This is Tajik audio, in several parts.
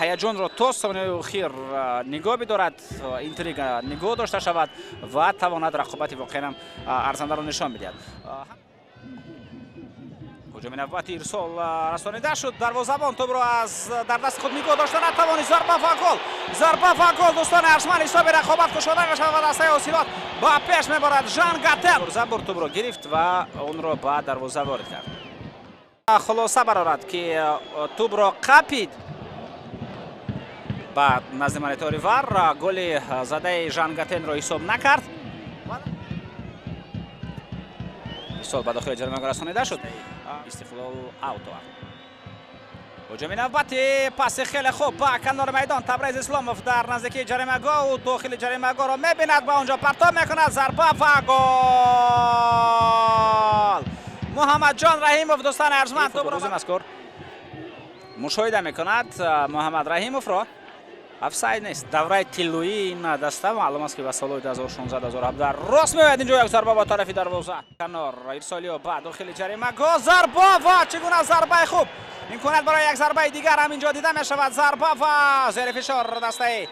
Ҳаяҷонро то сонияи охир нигоҳ бидорад, интрига нигоҳ дошта шавад ва тавонад рақобати воқеан арзандаро нишон бидиҳад. Ҳуҷуми навбати, ирсол расонида шуд, дарвозабон тӯбро аз дар дасти худ нигоҳ дошта натавонист. Зарба ва гол, зарба ва гол! Дӯстони арҷманд, ҳисоби рақобат кушода мешавад ва дастаи Ҳосилот ба пеш мебарад. Жан Гатен забур тӯбро гирифт ва онро ба дарвоза ворид кард. Хулоса барорад, ки тӯбро қапид ба назди монитори ВАР, голи задаи Жан Гатенро ҳисоб накард. Ирсол ба дохили ҷаримагоҳ расонида шуд, Истиқлол аут овард. Ҳуҷуми навбати, паси хеле хуб ба канори майдон. Табрез Исломов дар наздикии ҷаримагоҳ, ӯ дохили ҷаримагоҳро мебинад, ба онҷо партоб мекунад. Зарба ва гол! Муҳаммадҷон Раҳимов, дӯстони арҷманд, тӯбро мазкур мушоҳида мекунад Муҳаммад Раҳимовро. Офсайд нест. Давраи тиллоии ин даста, маълум аст, ки ба солҳои 2016-2017 рост меояд. Инҷо як зарба ба тарафи дарвоза, канор, ирсолиё ба дохили ҷаримагоҳ, зарба ва чӣ гуна зарбаи хуб! Имконият барои як зарбаи дигар ҳам инҷо дида мешавад. Зарба ва зери фишор дастаи.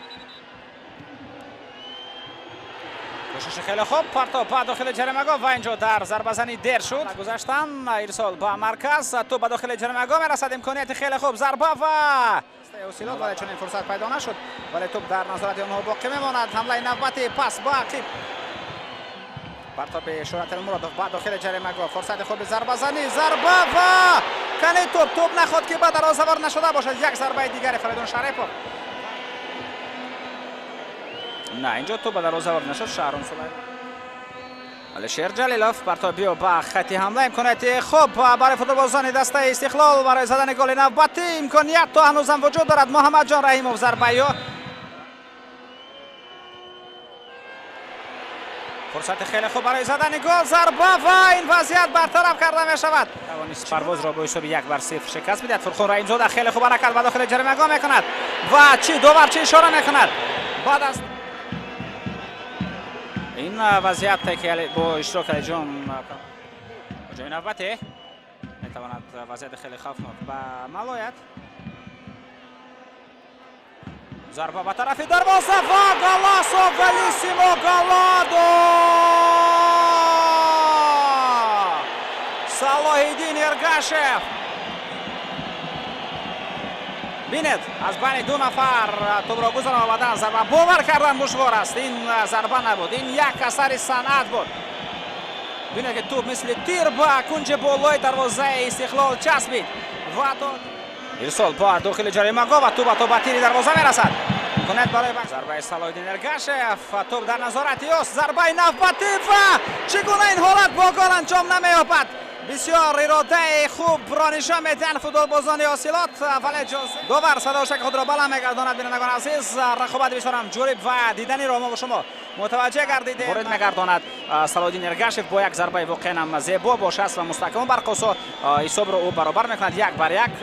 Кӯшиши хеле хуб, партоб ба дохили ҷаримагоҳ ва инҷо дар зарбазанӣ дер шуд гузаштан. Ирсол ба марказ, тӯб ба дохили ҷаримагоҳ мерасад, имконияти хеле хуб, зарба ва Ҳосилот, вале чунин фурсат пайдо нашуд, вале тӯб дар назорати онҳо боқӣ мемонад. Ҳамлаи навбати, пас ба ақиб, партоби Шӯҳрат Элмуродов ба дохили ҷаримагоҳ, фурсати хуби зарбазанӣ, зарба ва кани тӯб, тӯб наход, ки ба дарвоза ворид нашуда бошад. Як зарбаи дигари Фаридун Шарипов. На, инҷо тӯб ба дарвоза ворид нашуд. Шаҳром Сулаймон, Алишер Ҷалилов, партобиё ба хати ҳамла, имконияти хуб барои футболбозони дастаи Истиқлол барои задани голи навбатӣ. Имконият то ҳанӯзам вуҷуд дорад. Муҳаммадҷон Раҳимов, зарбаё, фурсати хеле хуб барои задани гол, зарба ва ин вазъият бартараф карда мешавад. Тавонист Парвозро бо ҳисоби 1-0 шикаст бидиҳад. Фурқон Раҳимзода хеле хуб ҳаракат ба дохили ҷаримагоҳ мекунад ва чӣ, довар чӣ ишора мекунад? Баъд аз ин вазъият, ки бо иштироки Алиҷон, ҳуҷуми навбатӣ метавонад вазъияти хеле хавфнок ба амал ояд. Зарба ба тарафи дарвоза ва golazo, golísimo, golazo! Салоҳиддин Эргашев! Бинед, аз байни ду нафар тӯбро гузарон ва баъдан зарба. Бовар кардан душвор аст, ин зарба набуд, ин як асари санъат буд. Бинед, ки тӯб мисли тир ба кунҷи болои дарвозаи Истиқлол часпид ва ирсол ба дохили ҷаримагоҳ ва тӯб то ба тири дарвоза мерасад. Имконият барои зарбаи Салоҳиддин Эргашев, тӯб дар назорати ӯст. Зарбаи навбатӣ ва чӣ гуна ин ҳолат бо гол анҷом намеёбад? Бисёр иродаи хубро нишон медиҳанд футболбозони Ҳосилот, вале довар садошаки худро баланд мегардонад. Бинандагони азиз, рақобати бисёрам ҷолиб ва диданиро мо бо шумо мутаваҷҷеҳ гардидем. Ворид мегардонад Салоҳиддин Эргашев бо як зарбаи воқеан зебо, бо шаст ва мустаҳкам барқосо ҳисобро ӯ баробар мекунад, 1-1.